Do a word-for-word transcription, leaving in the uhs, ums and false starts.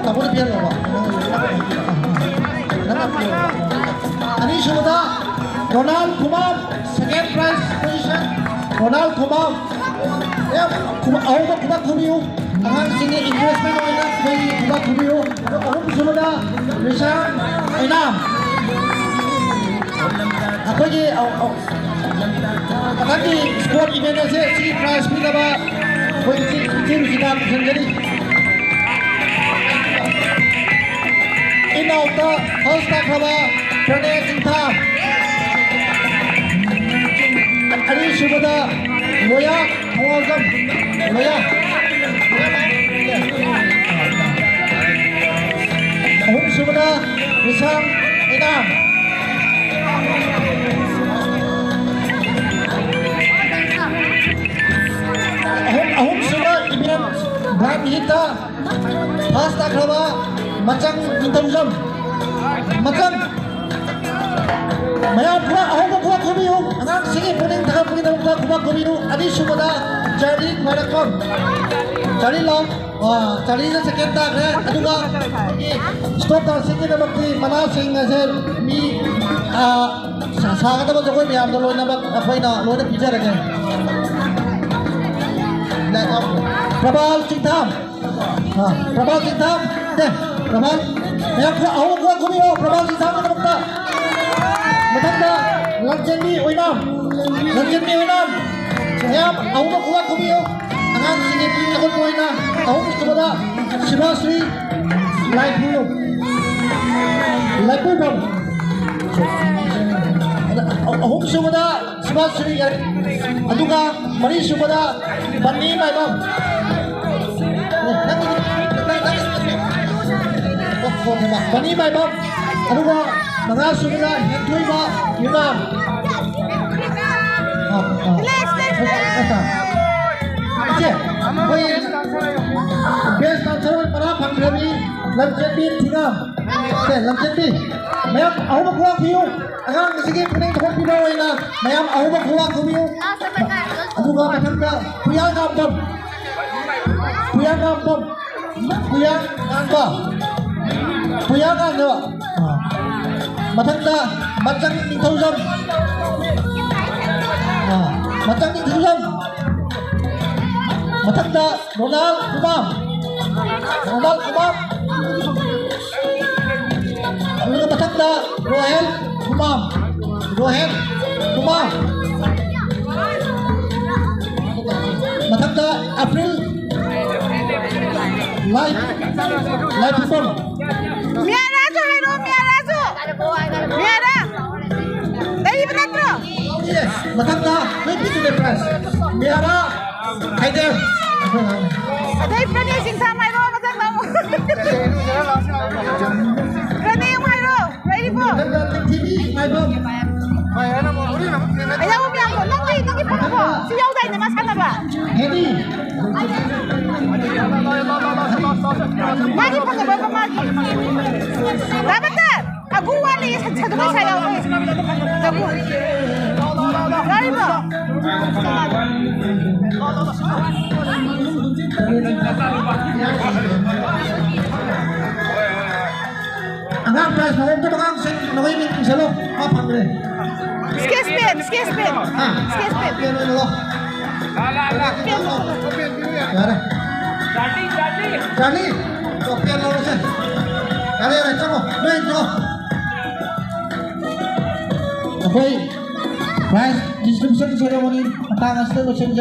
ꯇꯥꯃꯣꯗ ꯄꯤꯍꯜꯂꯣꯕ꯫ ꯅꯪ, ꯅꯪ, ꯑꯅꯤꯁꯨꯕꯗ ꯔꯣꯅꯥꯜ ꯈꯨꯃꯥꯝ, second prize position, ꯔꯣꯅꯥꯜ ꯈꯨꯃꯥꯝ꯫ ꯑꯦ, ꯈꯨꯕꯥꯛ, ꯑꯍꯧꯕ ꯈꯨꯕꯥꯛ ꯈꯨꯕꯤꯌꯨ꯫ ꯑꯉꯥꯡꯁꯤꯡꯒꯤ encouragement ꯑꯣꯏꯅ ꯑꯩꯈꯣꯏꯒꯤ ꯈꯨꯕꯥꯛ ꯈꯨꯕꯤꯌꯨ꯫ ꯑꯗꯣ ꯑꯍꯨꯝꯁꯨꯕꯗ ꯔꯤꯁꯥꯟ ꯑꯣꯏꯅꯥꯝ꯫ ꯑꯩꯈꯣꯏꯒꯤ, ꯑ, ꯑ, ꯃꯊꯪꯒꯤ sport event ꯑꯁꯦ ꯁꯤꯒꯤ prize ꯄꯤꯅꯕ ꯑꯩꯈꯣꯏꯒꯤ ꯏꯆꯦ, ꯏꯆꯦ ꯔꯨꯆꯤꯇꯥ ꯄꯨꯁꯤꯟꯒꯅꯤ꯫ In outꯇ first ꯇꯥꯈ꯭ꯔꯕ ꯄ꯭ꯔꯅꯦ ꯆꯤꯡꯊꯥ꯫ ꯑꯅꯤꯁꯨꯕꯗ ꯂꯣꯌꯥ ꯊꯧꯅꯥꯎꯖꯝ꯫ ꯂꯣꯌꯥ꯫ ꯑꯍꯨꯝꯁꯨꯕꯗ ꯔꯤꯁꯥꯝ ꯏꯅꯥꯝ꯫ ꯑꯍꯨꯝ, ꯑꯍꯨꯝꯁꯨꯕ event blind hitꯇ first ꯇꯥꯈ꯭ꯔꯕ ꯃꯆꯪ ꯅꯤꯡꯊꯧꯖꯝ꯫ ꯃꯆꯪ꯫ ꯃꯌꯥꯝ ꯈꯨꯕꯥꯛ, ꯑꯍꯧꯕ ꯈꯨꯕꯥꯛ ꯈꯨꯕꯤꯌꯨ꯫ ꯑꯉꯥꯡꯁꯤꯡꯒꯤ ꯄꯨꯛꯅꯤꯡ ꯊꯧꯒꯠꯄꯒꯤꯗꯃꯛꯇ ꯈꯨꯕꯥꯛ ꯈꯨꯕꯤꯌꯨ꯫ ꯑꯅꯤꯁꯨꯕꯗ ꯆꯥꯔꯂꯤ ꯈ꯭ꯋꯥꯏꯔꯥꯛꯄꯝ꯫ ꯆꯥꯔꯂꯤ ꯂꯥꯎ꯫ ꯑꯥ, ꯆꯥꯔꯂꯤꯅ second ꯇꯥꯈ꯭ꯔꯦ꯫ ꯑꯗꯨꯒ ꯑꯩꯈꯣꯏꯒꯤ stop dancingꯒꯤꯗꯃꯛꯇꯤ ꯃꯅꯥꯁꯤꯡ ꯑꯁꯦ ꯃꯤ, ꯑꯥ, ꯁꯥ-, ꯁꯥꯒꯗꯕ ꯖꯒꯣꯏ ꯃꯌꯥꯝꯗꯣ ꯂꯣꯏꯅꯃꯛ ꯑꯩꯈꯣꯏꯅ ꯂꯣꯏꯅ ꯄꯤꯖꯔꯒꯦ꯫ ꯄ꯭ꯔꯚꯥꯜ ꯆꯤꯡꯊꯥꯝ꯫ ꯑꯥ, ꯄ꯭ꯔꯚꯥꯜ ꯆꯤꯡꯊꯥꯝ꯫ ꯑꯦ, ꯄ꯭ꯔꯚꯥꯜ꯫ ꯃꯌꯥꯝ ꯈꯔ ꯑꯍꯧꯕ ꯈꯨꯕꯥꯛ ꯈꯨꯕꯤꯌꯣ, ꯄ꯭ꯔꯚꯥꯜ ꯆꯤꯡꯊꯥꯝꯒꯤꯗꯃꯛꯇ꯫ ꯃꯊꯪꯗ ꯂꯟꯆꯦꯟꯕꯤ ꯑꯣꯏꯅꯥꯝ꯫ ꯂꯟꯆꯦꯟꯕꯤ ꯑꯣꯏꯅꯥꯝ꯫ ꯃꯌꯥꯝ ꯑꯍꯧꯕ ꯈꯨꯕꯥꯛ ꯈꯨꯕꯤꯌꯨ꯫ ꯑꯉꯥꯡꯁꯤꯡꯒꯤ ꯄꯨꯛꯅꯤꯡ ꯊꯧꯒꯠꯄ ꯑꯣꯏꯅ ꯑꯍꯨꯝꯁꯨꯕꯗ ꯁꯤꯕꯥꯁ꯭ꯔꯤ ꯂꯥꯏꯄꯨ-, ꯂꯥꯏꯄꯨꯕꯝ꯫ ꯑꯍꯨꯝꯁꯨꯕꯗ ꯁꯤꯕꯥꯁ꯭ꯔꯤ ꯌꯥꯏ꯫ ꯑꯗꯨꯒ ꯃꯔꯤꯁꯨꯕꯗ ꯕꯟꯅꯤ ꯃꯥꯏꯕꯝ꯫ ꯅꯪꯒꯤ, ꯅꯪ, ꯅꯪ, ꯕꯟꯅꯤ ꯃꯥꯏꯕꯝ꯫ ꯑꯗꯨꯒ ꯃꯉꯥꯁꯨꯕꯗ ꯍꯦꯟꯊꯣꯏꯕ ꯌꯨꯅꯥꯝ꯫ ꯑꯥ, ꯑꯥ꯫ ꯏꯆꯦ, ꯑꯩꯈꯣꯏ best dancer ꯑꯣꯏꯅ ꯃꯅꯥ ꯐꯪꯈ꯭ꯔꯕꯤ ꯂꯝꯖꯦꯟꯕꯤ ꯊꯤꯉꯥꯝ꯫ ꯁꯦ, ꯂꯝꯖꯦꯟꯕꯤ꯫ ꯃꯌꯥꯝ ꯑꯍꯧꯕ ꯈꯨꯕꯥꯛ ꯄꯤꯌꯨ꯫ ꯑꯉꯥꯡ ꯑꯁꯤꯒꯤ ꯄꯨꯛꯅꯤꯡ ꯊꯧꯒꯠꯄꯤꯕ ꯑꯣꯏꯅ ꯃꯌꯥꯝ ꯑꯍꯧꯕ ꯈꯨꯕꯥꯛ ꯈꯨꯕꯤꯌꯨ꯫ ꯑꯗꯨꯒ ꯃꯊꯪꯗ ꯄꯨꯌꯥꯉꯥꯝꯕꯝ꯫ ꯄꯨꯌꯥꯉꯥꯝꯕꯝ꯫ ꯄꯨꯌꯥ ꯉꯥꯟꯕ꯫ ꯄꯨꯌꯥ ꯉꯥꯟꯕ꯫ ꯑꯥ꯫ ꯃꯊꯪꯗ ꯃꯆꯪ ꯅꯤꯡꯊꯧꯖꯝ꯫ ꯑꯥ꯫ ꯃꯆꯪ ꯅꯤꯡꯊꯧꯖꯝ꯫ ꯃꯊꯪꯗ ꯔꯣꯅꯥꯜ ꯀꯨꯃꯥꯝ꯫ ꯔꯣꯅꯥꯜ ꯀꯨꯃꯥꯝ꯫ ꯑꯗꯨꯒ ꯃꯊꯪꯗ ꯔꯣꯍꯦꯟ ꯀꯨꯃꯥꯝ꯫ ꯔꯣꯍꯦꯟ ꯀꯨꯃꯥꯝ꯫ ꯃꯊꯪꯗ ꯑꯦꯄ꯭ꯔꯤꯜ ꯂꯥꯏ, ꯂꯥꯏꯐꯝꯕꯝ꯫ ꯃꯤꯌꯥꯔꯥꯁꯨ ꯍꯥꯏꯔꯣ, ꯃꯤꯌꯥꯔꯥꯁꯨ꯫ ꯃꯤꯌꯥꯔꯥ꯫ ꯂꯩꯔꯤꯕ ꯅꯠꯇ꯭ꯔꯣ? ꯃꯊꯪꯗ ꯃꯤꯌꯥꯔꯥ ꯈꯥꯏꯗꯦꯝ꯫ ꯑꯗꯩ ꯄ꯭ꯔꯅꯦ ꯁꯤꯡꯊꯥꯝ ꯍꯥꯏꯔꯣ, ꯃꯊꯪꯗ ꯑꯃꯨꯛ꯫ ꯄ꯭ꯔꯅꯦ ꯑꯃꯨꯛ ꯍꯥꯏꯔꯣ, ꯂꯩꯔꯤꯕꯣ? ꯃꯊꯪꯗ ꯅꯤꯡꯊꯤꯕꯤ ꯃꯥꯏꯕꯝ꯫ ꯑꯌꯥꯕ ꯃꯌꯥꯝꯗꯣ, ꯅꯪꯗꯤ, ꯅꯪꯒꯤ ꯐꯪꯉꯕꯣ? ꯁꯤ ꯌꯥꯎꯗꯥꯏꯅꯦ, ꯃꯥ ꯁꯥꯟꯅꯕ? ꯍꯦꯗꯤ꯫ ꯃꯥꯒꯤ ꯐꯪꯉꯕ, ꯃꯥꯒꯤ꯫ ꯗꯥ ꯕꯇꯔ, ꯑꯒꯨ ꯋꯥꯠꯂꯤ, ꯁ-, ꯁ-, ꯁꯥꯏ ꯌꯥꯎꯕ꯫ ꯑꯒꯨ꯫ ꯌꯥꯔꯤꯕꯣ? ꯑꯉꯥꯡ prize ꯐꯪꯍꯧꯗꯕ ꯑꯉꯥꯡꯁꯤꯡ ꯅꯈꯣꯏ ꯃꯤꯡ ꯄꯤꯁꯜꯂꯣ, ꯃꯥ ꯐꯪꯈ꯭ꯔꯦ꯫ Sketch pen, sketch pen꯫ ꯍꯥ? Sketch pen꯫ Pen ꯑꯣꯏꯅ ꯂꯧ꯫ Pen ꯄꯤꯁꯜꯂꯣ꯫ ꯌꯥꯔꯦ꯫ ꯆꯥꯔꯂꯤ, ꯆꯥꯔꯂꯤ, ꯆꯣ, pen ꯂꯧꯔꯁꯦ꯫ ꯌꯥꯔꯦ, ꯌꯥꯔꯦ, ꯆꯠꯂꯣ, ꯅꯣꯏ ꯆꯠꯂꯣ꯫ ꯑꯩꯈꯣꯏ prize distribution ceremony ꯃꯇꯥꯡ ꯑꯁꯤꯗ ꯂꯣꯏꯁꯤꯟꯖꯔꯦ꯫